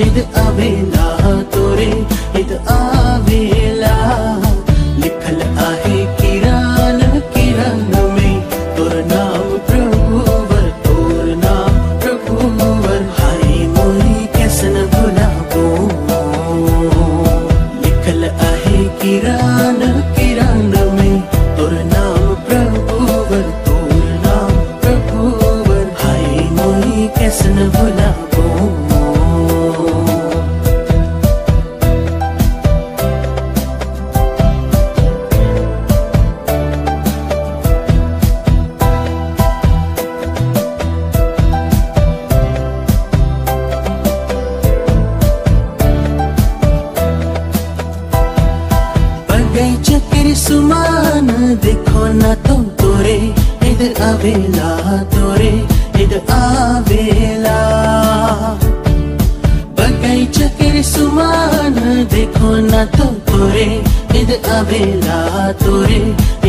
इद आवेला तोरे इद आवेला। लिखल आहे किरण किरण में तोर नाम प्रभुवर, तोर नाम प्रभुवर, हाय मोरी कैसन भुलाबो। लिखल आहे किरण किरण में तोर नाम प्रभुवर, तोर नाम प्रभुवर, हाय मोरी कैसन भुलाबो। बगैचा के सुमान देखो ना तुम तोरे इद आवेला तोरे इद आवेला। बगैचा के सुमान देखो ना तुम तोरे इद आवेला तोरे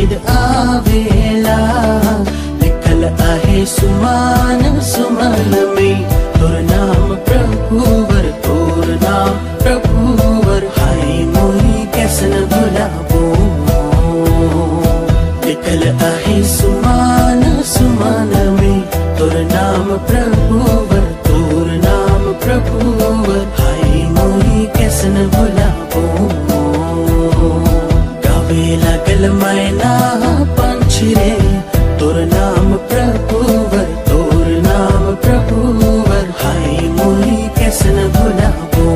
इद आवेला। लिखल आहे सुमान सुमान में तोर नाम प्रभुवर, तोर नाम प्रभुवर, हाय मोरी कैसन भुलाबो। लिखल आहे सुमान सुमान में तोर नाम प्रभुवर, तोर नाम प्रभुवर, हाय मोरी कैसन भुलाबो। गावे लागल मैना पंछी रे तोर नाम प्रभुवर, तोर नाम प्रभुवर, हाय मोरी कैसन भुलाबो।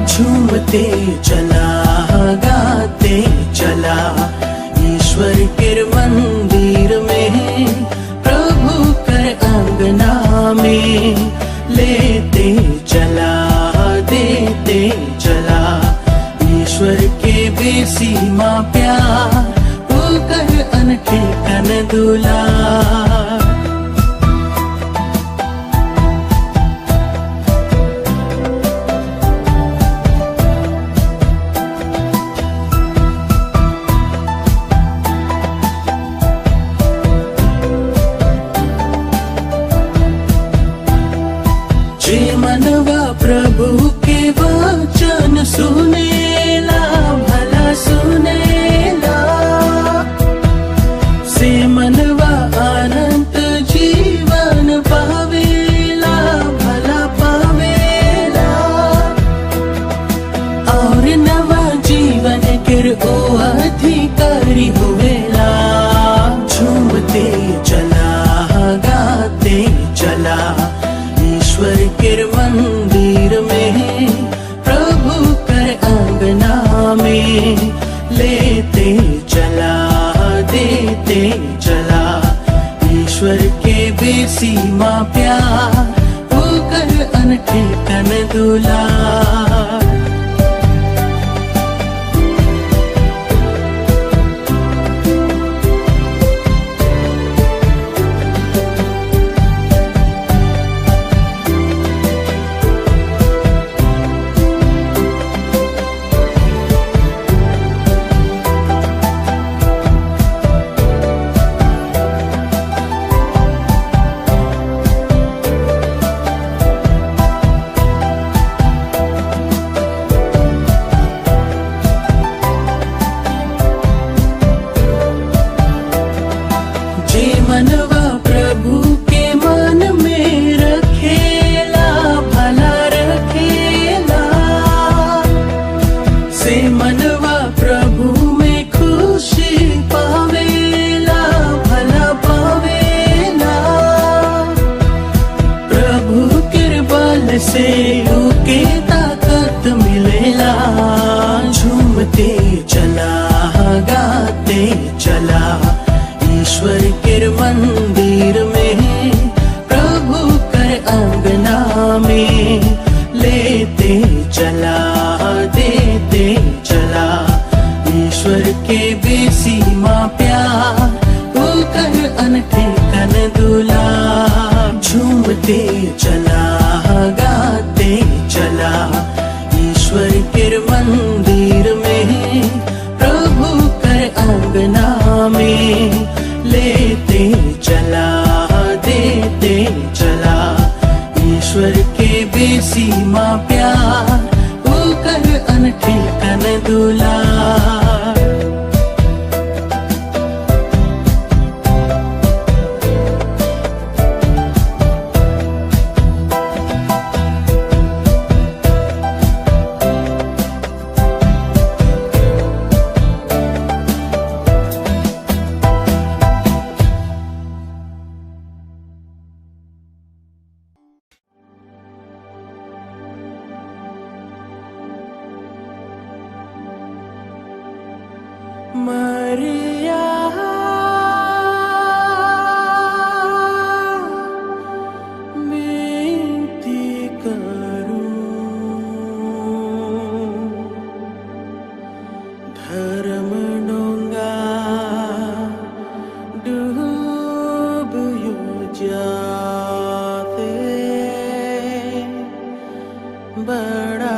झूमते चला गाते चला ईश्वर के मंदिर में, प्रभु कर अंगना में लेते चला देते चला ईश्वर के बेसीमा प्यार, वो कर अनठे कन दुला। जे मनवा प्रभु के वचन सुनेला भला सुनेला, से मनवा अनंत जीवन पावेला भला पावेला, और नवा जीवन के ओ अधिकारी हुवेला। झूमते चला गाते चला ईश्वर के मंदिर में, प्रभु कर अंगना में लेते चला देते चला ईश्वर के बेसीमा प्यार, वो कर अनठे कन दुला। जे मनवा प्रभु के मन में रखेला भला रखेला, से मनवा प्रभु में खुशी पावेला भला पावेला। प्रभु के बल से उके ताकत मिलेला। झूमते चला गाते चला। मरिया विनती करूं, धर्म डोंगा डूब यो जाते बड़ा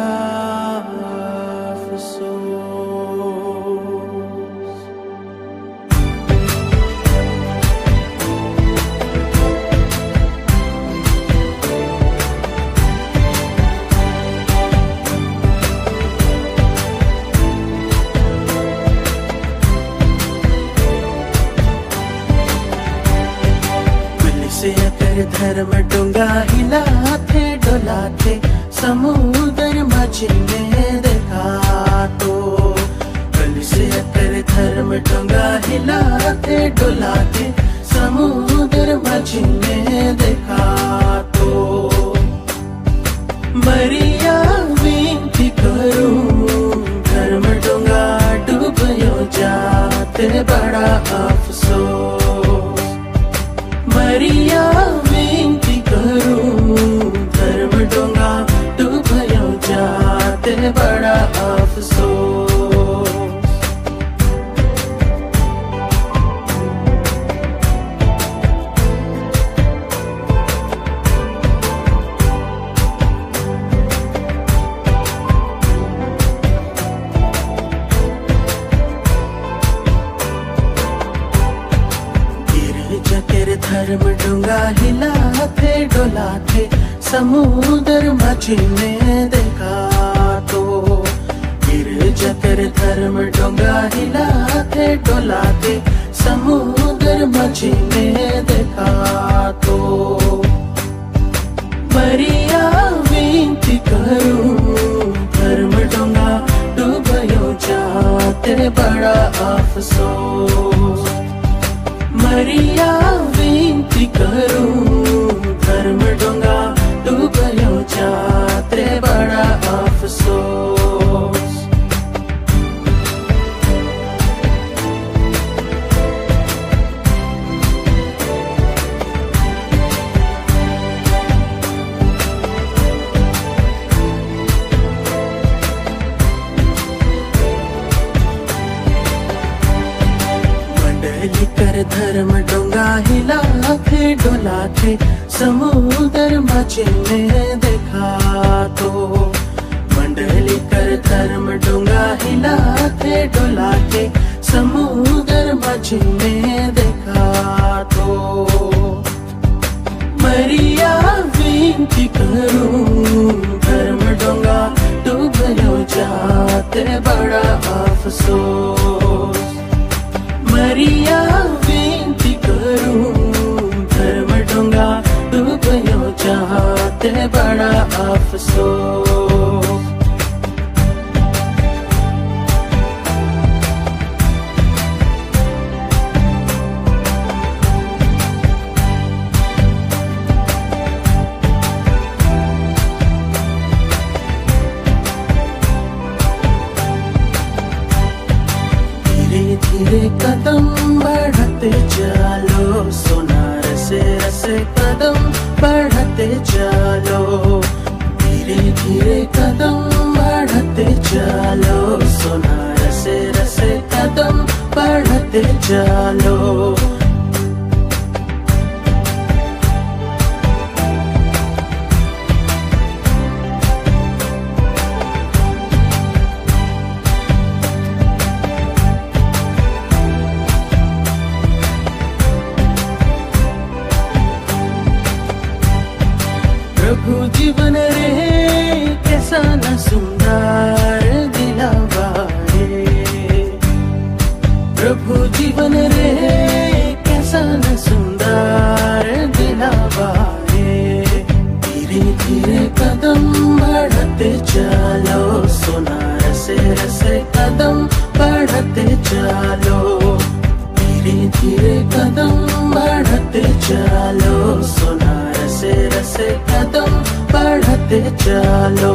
अफसोस। से कर धर्म डोंगा हिलाथे डोलाथे, समुद्र मछली देखा तो। से कर धर्म डोंगा हिलाथे डोलाथे, समुद्र मछली देखा तो। मरिया विनती करूं, धर्म डोंगा डूबयो जाते बड़ा अफसोस। मरिया विनती करूं, धर्म डोंगा डूबयो जाते बड़ा अफसोस। धर्म डोंगा हिलाथे डोलाथे, समुद्र मछली देखा तो। गिरजा कर धर्म डोंगा हिलाथे डोलाथे, समुद्र मछली देखा तो। मरिया विनती करूं, धर्म डोंगा डूबयो जाते बड़ा अफसोस। मरिया विनती करूं, धर्म डोंगा डूबयो जाते बड़ा अफसोस। मंडली कर धर्म डोंगा हिलाथे डोलाथे, समुद्र मछली देखा तो। मंडली कर धर्म डोंगा हिलाथे डोलाथे, समुद्र मछली देखा तो। मरिया विनती करूं, धर्म डोंगा डूबयो जाते बड़ा अफसोस। मरिया विनती करूं, धर्म डोंगा डूबयो जाते बड़ा अफसोस। धीरे धीरे कदम बढ़ते चलो, सोना रसे रसे कदम बढ़ते चलो। धीरे धीरे कदम बढ़ते चलो, सोना रसे रसे कदम बढ़ते चलो। प्रभु जीवन रे कैसा न सुंदर दिलावा रे, प्रभु जीवन रे कैसा न सुंदर दिलावा रे। धीरे धीरे कदम बढ़ते चलो, सोना रसे रसे कदम बढ़ते चलो। धीरे धीरे कदम बढ़ते चलो, सोना रसे रसे कदम बढ़ते चलो।